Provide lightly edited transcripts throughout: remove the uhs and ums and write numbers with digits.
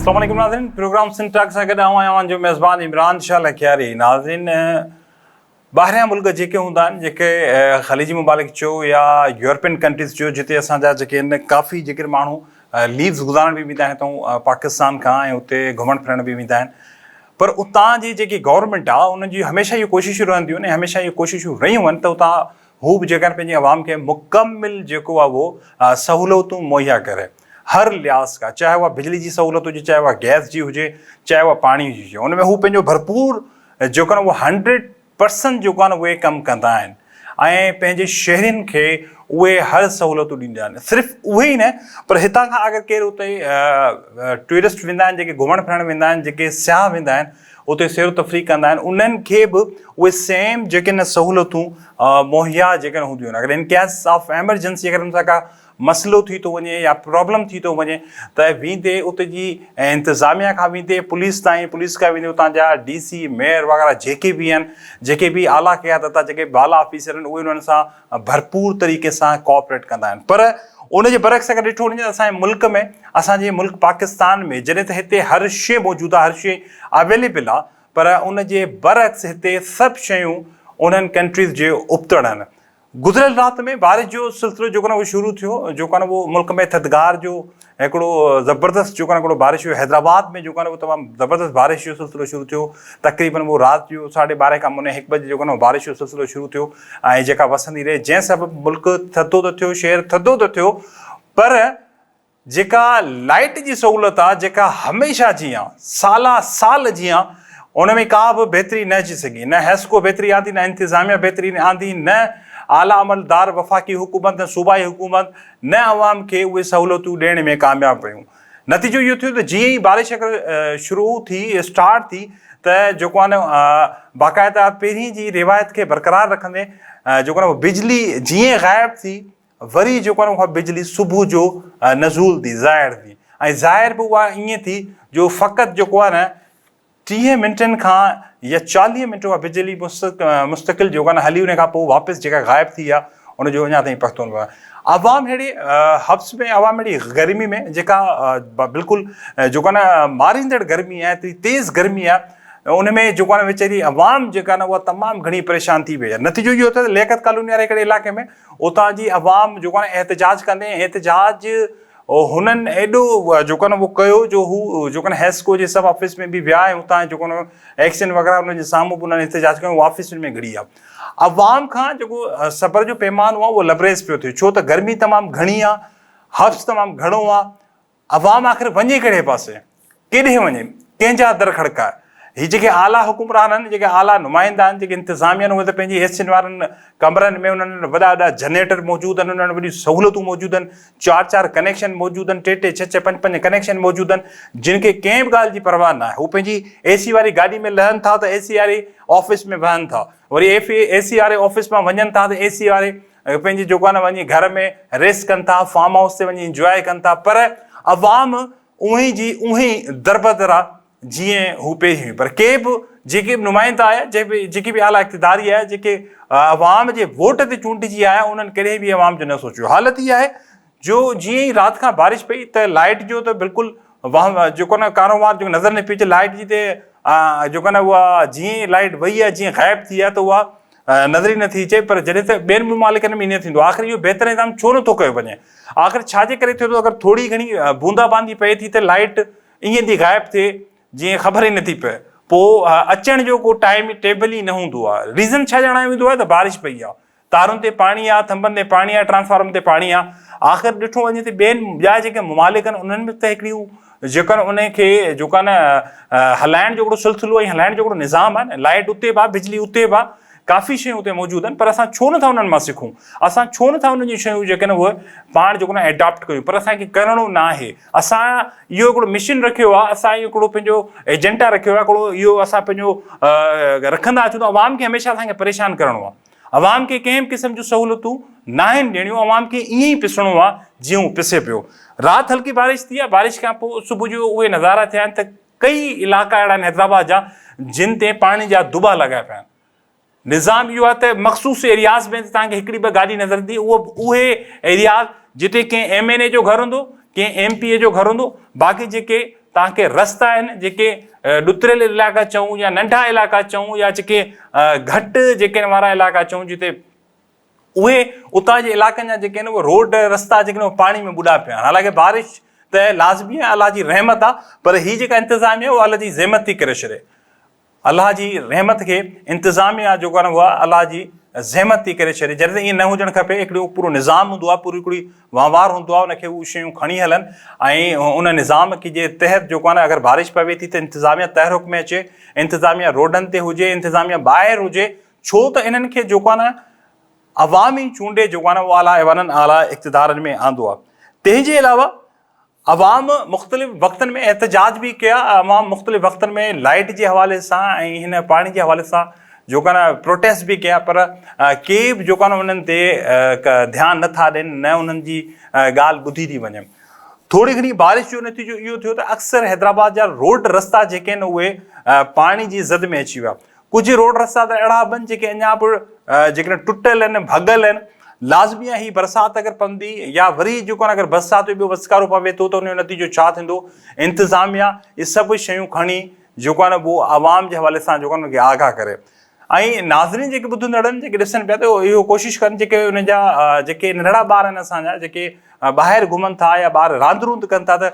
السلام عليڪم ناظرين پروگرام سنڌ ٽاڪ سان گڏ آئون آهيان اوهان جو ميزبان عمران شاهه لکياري ناظرين ٻاهريان ملڪ جيڪي هوندا آهن جيڪي خليجي ممالڪ چئو يا يورپين ڪنٽريز چئو جتي اسان جا جيڪي آهن ڪافي جيڪي ماڻهو ليوز گذارڻ به ويندا آهن هتان پاڪستان کان ۽ اتي گهمڻ ڦرڻ به ويندا آهن پر اتان جي جيڪي گورنمينٽ آهي انهن جي هميشه اهي ڪوششون رهنديون آهن ۽ هميشه اهي ڪوششون رهيون آهن ته اتان هو به جيڪا پنهنجي عوام کي مڪمل جيڪو آهي اهو سهولتون مهيا ڪري هر لحاظ کان چاهي اها بجلي جي سهولت هجي چاهي اها گئس جي هجي چاهي اها پاڻي جي هجي ان ۾ هو پنهنجو ڀرپور جيڪو آهي نه اهو هنڊريڊ پرسنٽ جيڪو آهي نه اهي ڪم ڪندا آهن ۽ پنهنجي شهرين کي اهي هر سهولتون ڏيندا آهن صرف اهي ئي نه پر هتان کان اگر ڪير اتي ٽوئرسٽ ويندا آهن جيڪي گهمڻ ڦرڻ ويندا آهن جيڪي سياح ويندا آهن اتي سير و تفريح ڪندا آهن انهن کي به اهي سيم جيڪي نه سهولتون مهيا جيڪي نه هونديون آهن اگر ان ڪيس آف ايمرجنسي اگر ان سان ڪا مسئلو ٿي ٿو وڃي يا پرابلم ٿي ٿو وڃي ته ويندي اتي جي انتظاميا کان ويندي پوليس تائين پوليس کان ويندي اتان جا ڊي سي ميئر وغيره جيڪي به آهن جيڪي به اعليٰ قيادت آهي جيڪي بالا آفيسر آهن اهي انهن سان ڀرپور طريقي سان ڪوآپريٽ ڪندا آهن پر ان جي برعڪس اگر ڏٺو وڃي ته اسان جي ملڪ ۾ اسان جي ملڪ پاڪستان ۾ جڏهن ته هتي هر شيء موجود آهي هر شيء اويليبل آهي پر ان جي برعڪس هتي سڀ شيون انهن ڪنٽريز جي ابتڙ آهن گذريل رات ۾ بارش جو سلسلو جيڪو نه اهو شروع ٿيو جيڪو نه اهو ملڪ ۾ ٿڌگار جو هڪڙو زبردست جيڪو نه هڪڙو بارش هيو حيدرآباد ۾ جيڪو نه اهو تمام زبردست بارش جو سلسلو شروع ٿيو تقريبن اهو رات جو ساڍي ٻارهين کان مني هڪ بجي جيڪو نه بارش جو سلسلو شروع ٿيو ۽ جيڪا وسندي رهي جنهن سبب ملڪ ٿڌو ته ٿيو شهر ٿڌو ته ٿيو پر جيڪا لائيٽ جي سهولت آ جيڪا هميشه جيان سالا سال جيان ان ۾ ڪا به بهتري نه اچي سگهي نه حيسڪو بهتري آندي نه انتظاميا بهتري آندي نه اعليٰ عملدار وفاقي حڪومت نه صوبائي حڪومت نه عوام کي اهي سهولتون ڏيڻ ۾ ڪامياب ويون نتيجو اهو ٿيو ته جيئن ئي بارش اگر شروع ٿي اسٽارٽ ٿي ته جيڪو آ نه باقاعده پهرين جي روايت کي برقرار رکندي جيڪو آ نه بجلي جيئن غائب ٿي وري جيڪو آهي اها بجلي صبح جو نزول ٿي، ظاهر ٿي ۽ ظاهر به اها ائين ٿي جو فقط جيڪو آهي نه 30 منٽن کان يا 40 منٽ اها بجلي مستقل جيڪو آهي نه هلي ان کان پوء واپس جيڪا غائب ٿي آهي ان جو اڃا تائين پتو نه پيو آهي. عوام ههڙي حبس ۾ عوام ههڙي گرمي ۾ جيڪا بلڪل جيڪو آهي نه ماريندڙ گرمي آهي ايتري تيز گرمي آهي ان ۾ جيڪو آهي نه ويچاري عوام جيڪا آهي نه اها تمام گهڻي پريشان ٿي وئي آهي نتيجو اهو ٿيو ته لياقت ڪالوني واري هڪڙي علائقي ۾ اتان جي عوام جيڪو آهي احتجاج ڪندي ۽ احتجاج هنن ايڏو جيڪو آهي اهو ڪيو جو هو جيڪو آهي حيسڪو جي سب آفيس ۾ به ويا ۽ اتان جيڪو آهي ايڪشن وغيره انهن جي سامهون به انهن احتجاج ڪيو آفيسن ۾ گهڙي ويا عوام کان جيڪو صبر جو پيمانو آهي اهو لبريز پيو ٿئي ڇو ته گرمي تمام گهڻي آهي حبس تمام گهڻو آهي عوام آخر وڃي ڪهڙي پاسي؟ ڪيڏهين وڃي؟ ڪنهن جا در کڙڪائي؟ هي جيڪي اعليٰ حڪمران آهن، جيڪي اعليٰ نمائندا آهن، جيڪي انتظاميا آهن، اهي ته پنهنجي ايسين وارن ڪمرن ۾ انهن وٽ وڏا وڏا جنريٽر موجود آهن، انهن وٽ وڏيون سهولتون موجود آهن، چار چار ڪنيڪشن موجود آهن، ٽي ٽي، ڇهه ڇهه، پنج پنج ڪنيڪشن موجود آهن، جن کي ڪنهن به ڳالهه جي پرواهه ناهي. هو پنهنجي اي سي واري گاڏي ۾ لهن ٿا ته اي سي واري آفيس ۾ وهن ٿا، وري اي سي واري آفيس مان وڃن ٿا ته اي سي واري پنهنجي جيڪو آهي نه وڃي گهر ۾ ريسٽ ڪن ٿا، فارم هائوس تي وڃي انجواء ڪن ٿا پر عوام اونهي جي اونهي دربدر آ جيئن هو پهرين هئي پر ڪي به جيڪي به نمائندا آيا جيڪي به اعليٰ اقتداري آيا جيڪي عوام جي ووٽ تي چونڊجي آيا انهن ڪڏهن به عوام جو نه سوچيو حالت اها آهي جو جيئن ئي رات کان بارش پئي ته لائيٽ جو ته بلڪل واهه جيڪو نه ڪاروهنوار جيڪو نظر نه پيو اچي لائيٽ جي ته جيڪو نه اها جيئن ئي لائيٽ وئي آهي جيئن غائب ٿي آهي ته اها نظر ئي نٿي اچي پر جڏهن ته ٻين ممالڪن ۾ ائين ٿيندو آخر اهو بهتر نظام ڇو نٿو ڪيو وڃي آخر ڇا جي ڪري ٿئي ٿو اگر ٿوري گهڻي بوندا باندي پئي ٿي ته لائيٽ ائين ٿي غائب ٿئي جيئن خبر ئي نٿي پئي پوء اچڻ جو ڪو ٽائيم ٽيبل ئي نه هوندو آهي ريزن ڇا ڄاڻايو ويندو آهي ته بارش پئي آهي تارن تي پاڻي آ، ٿنڀن تي پاڻي آ، ٽرانسفارمر تي پاڻي آ. آخر ڏٺو وڃي ته ٻين ٻيا جيڪي ممالڪ آهن انهن ۾ ته هڪڙيون جيڪو آهي ان کي جيڪو آهي نه هلائڻ جو هڪڙو سلسلو ۽ هلائڻ جو هڪڙو نظام آهي نه لائيٽ اتي به آ بجلي اتي به آ ڪافي شيون اتي موجود آهن پر اسان ڇو نٿا انهن مان سکون اسان ڇو نٿا انهن جون شيون جيڪي آهن اهي پاڻ جيڪو آهي اڊاپٽ ڪيون پر اسان کي ڪرڻو نه آهي اسان اهو هڪڙو مشن رکيو آهي اسان اهو هڪڙو پنهنجو ايجنڊا رکيو آهي هڪڙو اهو اسان پنهنجو رکندا اچون ته عوام کي هميشه اسان کي پريشان ڪرڻو آهي عوام کي ڪنهن به قسم جون سهولتون ناهن ڏيڻيون، عوام کي ائين ئي پسڻو آ جيئن هو پسي پيو. رات هلڪي بارش ٿي آ، بارش کان پوء صبح جو اهي نظارا ٿيا آهن ته ڪئي علائقا اهڙا آهن حيدرآباد جا جن تي پاڻي جا دٻا لڳايا پيا آهن. نظام اهو آهي ته مخصوص ايرياز ۾ توهان کي هڪڙي ٻه گاڏي نظر ايندي اهو به اهي ايرياز جتي ڪنهن ايم اين اي جو گهر هوندو، ڪنهن ايم پي اي جو گهر هوندو، باقي جيڪي توهان کي رستا آهن جيڪي ڏتريل علائقا چئون يا ننڍا علائقا چئون يا جيڪي گهٽ جيڪي وارا علائقا چئون جتي اهي اتان جي علائقن جا جيڪي آهن اهي روڊ رستا جيڪي آهن پاڻي ۾ ٻڏا پيا آهن حالانڪه بارش ته لازمي آهي الله جي رحمت آهي پر هي جيڪا انتظاميا اها الله جي زحمت ٿي ڪري ڇڏي الله جي رحمت کي انتظاميا جيڪو آهي اها الله جي زحمت ٿي ڪري ڇڏي جڏهن ته ائين نه هجڻ کپي هڪڙو پورو نظام هوندو آهي پوري هڪڙي وهنوار هوندو آهي ان کي اهي شيون کڻي هلن ۽ ان نظام کي جي تحت جيڪو آهي اگر بارش پوي ٿي ته انتظاميا تحرڪ ۾ اچي انتظاميا روڊن تي هجي انتظاميا ٻاهر هجي ڇو ته انهن کي جيڪو آهي نه عوامي چونڊي جيڪو آهي نه اهو اعليٰ ايوانن اعليٰ اقتدارن ۾ آندو آهي تنهن جي علاوه عوام مختلف وقتن ۾ احتجاج به ڪيا، عوام مختلف وقتن ۾ لائيٽ جي حوالي سان ۽ هن پاڻي جي حوالي سان جيڪو آهي نه پروٽيسٽ به ڪيا پر ڪي به جيڪو آهي نه انهن تي ڌيان نه ٿا ڏين نه انهن جي ڳالهه ٻڌي ٿي وڃي. ٿوري گهڻي بارش جو نتيجو اهو ٿيو ته اڪثر حيدرآباد جا روڊ رستا جيڪي آهن اهي پاڻي جي زد ۾ اچي ويا. ڪجهه روڊ رستا ته اهڙا به آهن جيڪي اڃا به جيڪڏهن ٽٽل آهن ڀڳل آهن لازمي آهي هي برسات اگر پوندي يا وري جيڪو آهي اگر برسات جو ٻيو وسڪارو پوي ٿو ته ان جو نتيجو ڇا ٿيندو انتظاميا اهي سڀ شيون کڻي جيڪو آهي نه اهو عوام جي حوالي سان جيڪو آهي ان کي آگاهه ڪري ۽ ناظرين جيڪي ٻڌندڙن جيڪي ڏسن پيا ته اهو ڪوشش ڪن جيڪي انهن جا جيڪي ننڍڙا ٻار آهن اسان جا جيڪي ٻاهر گهمن ٿا يا ٻار راند روند ڪن ٿا ته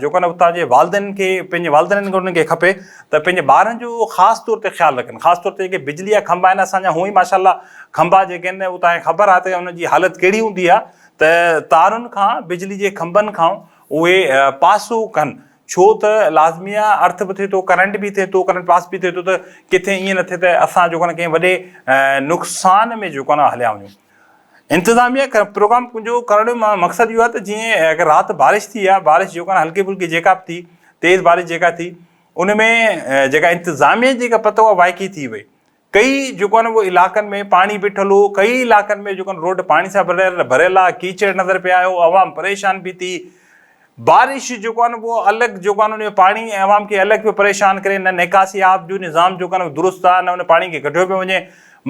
جيڪو نه اتان جي والدين کي پنهنجي والدين کي انهن کي کپي ته پنهنجي ٻارن جو خاص طور تي خيال رکن خاص طور تي جيڪي بجلي جا کنڀا آهن اسان جا هونئن ئي ماشاء الله کنڀا جيڪي آهن اتان کي خبر آهي ته انهن جي حالت ڪهڙي هوندي آهي ته تارن کان بجلي جي کنڀن کان اهي پاسو ڪن ڇو ته لازمي آ ارٿ به ٿئي ٿو ڪرنٽ به ٿئي ٿو ڪرنٽ پاس به ٿئي ٿو ته ڪٿي ائين نه ٿئي ته اسان جيڪو آهي ڪنهن وڏي نقصان ۾ جيڪو آهي نه هليا وڃون انتظاميه پروگرام جو ڪرڻ جو مقصد اهو آهي ته جيئن اگر رات بارش ٿي آهي بارش جيڪو آهي هلڪي ڦلڪي جيڪا به ٿي تيز بارش جيڪا ٿي ان ۾ جيڪا انتظاميه جي جيڪا پتو آهي وائکي ٿي وئي ڪئي جيڪو آهي نه اهو علائقن ۾ پاڻي بيٺل هو، ڪئي علائقن ۾ جيڪو روڊ پاڻي سان ڀريل ڀريل آهي، ڪيچڙ نظر پئي آيو، عوام پريشان پئي ٿي، بارش جيڪو آهي نه اهو الڳ جيڪو آهي نه ان جو پاڻي عوام کي الڳ پيو پريشان ڪري، نه نيڪاسي آب جو نظام جيڪو آهي نه درست آهي نه ان پاڻي کي ڪڍيو پيو وڃي،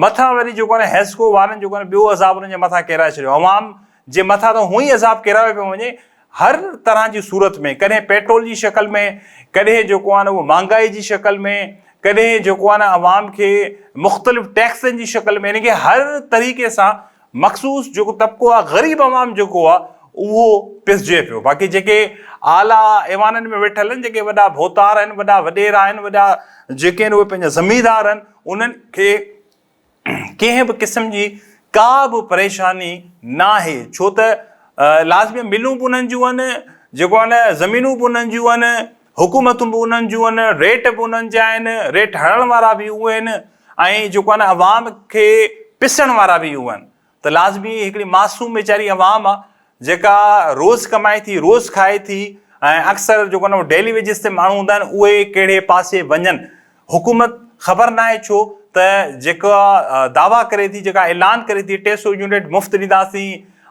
مٿان وري جيڪو آهي نه حيسڪو وارن جيڪو آهي نه ٻيو عذاب انهن جي مٿان ڪيرائي ڇڏيو، عوام جي مٿان ته هونئن ئي عذاب ڪيرايو پيو وڃي، هر طرح جي صورت ۾ ڪڏهن پيٽرول جي شڪل ۾ ڪڏهن جيڪو آهي نه اهو مهانگائي جي شڪل ۾ ڪڏهن جيڪو آهي نه عوام کي مختلف ٽيڪسن جي شڪل ۾ يعني ڪي هر طريقي سان مخصوص جيڪو طبقو آهي غريب عوام جيڪو آهي اهو پسجي پيو باقي جيڪي اعليٰ ايوانن ۾ ويٺل آهن جيڪي وڏا ڀوتار آهن وڏا وڏيرا آهن وڏا جيڪي آهن اهي پنهنجا زميندار آهن انهن کي ڪنهن به قسم جي ڪا به پريشاني ناهي ڇو ته لازمي ملون به انهن جون آهن جيڪو آهي نه زمينون به انهن جون آهن حڪومتون به انهن جون آهن ريٽ به انهن جا آهن ريٽ هڻڻ وارا به اهي آهن ۽ جيڪو آهي نه عوام کي پسڻ وارا به اهي آهن ته لازمي هڪڙي معصوم ويچاري عوام آ جيڪا روز ڪمائي ٿي روز کائي ٿي ۽ اڪثر جيڪو نه ڊيلي ويجز تي ماڻهو هوندا آهن اهي ڪهڙي پاسي وڃن حڪومت خبر ناهي ڇو ته جيڪا دعويٰ ڪري ٿي جيڪا اعلان ڪري ٿي 300 يونٽ مفت ڏينداسين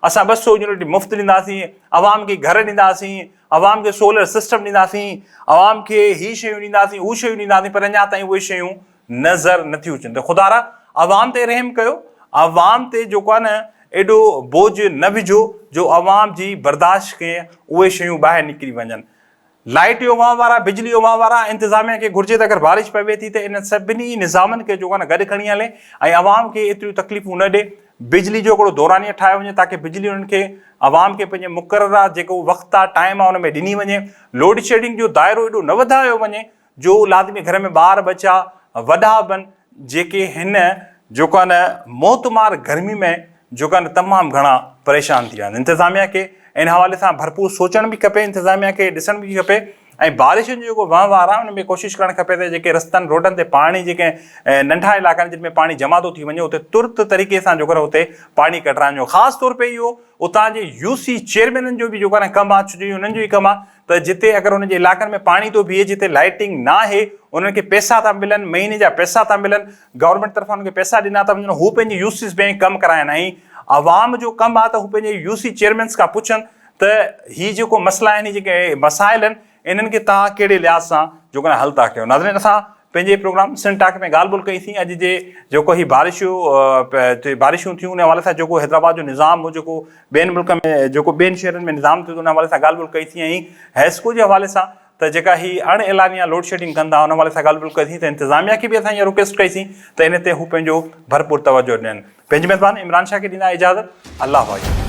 اسان 200 يونٽ مفت ڏينداسين عوام کي گهر ڏينداسين عوام کي سولر سسٽم ڏينداسين عوام کي هي شيون ڏينداسين هو شيون ڏينداسين پر اڃا تائين اهي شيون نظر نٿيون اچن ته خدارا عوام تي رحم ڪيو عوام تي جيڪو آهي نه ايڏو بوجهه نه وجهو جو عوام جي برداشت کي اهي شيون ٻاهر نڪري وڃن لائيٽ جو وهنوار وارا بجلي جو وهنوار وارا انتظاميا کي گهرجي ته اگر بارش پوي ٿي ته انهن سڀني نظامن کي جيڪو آهي نه گڏ کڻي هلي ۽ عوام کي ايتريون تڪليفون نه ڏي بجلي جو هڪڙو دورانيه ٺاهيو وڃي تاڪه بجلي انهن کي عوام کي پنهنجي مقرره جيڪو وقت آهي ٽائيم آهي ان ۾ ڏني وڃي لوڊ شيڊنگ جو دائرو ايڏو نه وڌايو وڃي جو لازمي گهر ۾ ٻار ٻچا وڏا بن جيڪي هن جيڪو آهي نه موتمار گرمي ۾ جيڪو آهي نه تمام گهڻا پريشان ٿي ويا آهن انتظاميا کي ان حوالي سان ڀرپور سوچڻ به کپي انتظاميا کي ڏسڻ به کپي ۽ بارشن جو جيڪو وهنوار آهي ان ۾ ڪوشش ڪرڻ کپي ته جيڪي رستن روڊن تي پاڻي جيڪي ننڍا علائقا آهن جن ۾ پاڻي جمع ٿو ٿي وڃي اتي ترت طريقي سان جيڪو آهي اتي پاڻي ڪڍرائڻ جو خاص طور پي اهو اتان جي يو سي چيئرمينن جو به جيڪو آهي ڪم آهي ڇو جو انهن جو ئي ڪم آهي ته جتي اگر انهن جي علائقن ۾ پاڻي ٿو بيهي جتي لائيٽنگ ناهي انهن کي پئسا ٿا ملن مهيني جا پئسا ٿا ملن گورنمينٽ طرفان انهن کي پئسا ڏنا ٿا وڃن هو پنهنجي يو سيز ۾ ڪم ڪرائن ۽ عوام جو ڪم آهي ته هو پنهنجي يو سي چيئرمينس کان پڇن ته هي جيڪو مسئلا آهن هي جيڪي مسائل آهن انهن کي توهان ڪهڙي لحاظ سان جيڪو آهي حل ٿا ڪيو ناظرين اسان پنهنجي پروگرام سنڌ ٽاڪ ۾ ڳالهه ٻولهه ڪئي سين اڄ جي جيڪو هي بارشون بارشون ٿيون ان حوالي سان جيڪو حيدرآباد جو نظام هو جيڪو ٻين ملڪن ۾ جيڪو ٻين شهرن ۾ نظام ٿيو ان حوالي سان ڳالهه ٻولهه ڪئي سين ۽ حيسڪو جي حوالي سان ته جيڪا هي اڻ اعلانيه لوڊ شيڊنگ ڪن ٿا ان حوالي سان ڳالهه ٻولهه ڪئي سين ته انتظاميا کي به اسان اها رڪويسٽ ڪئي سين ته ان تي هو پنهنجو ڀرپور توجهه ڏين. پنهنجي ميزبان عمران شاهه کي ڏيندا اجازت الله واهي.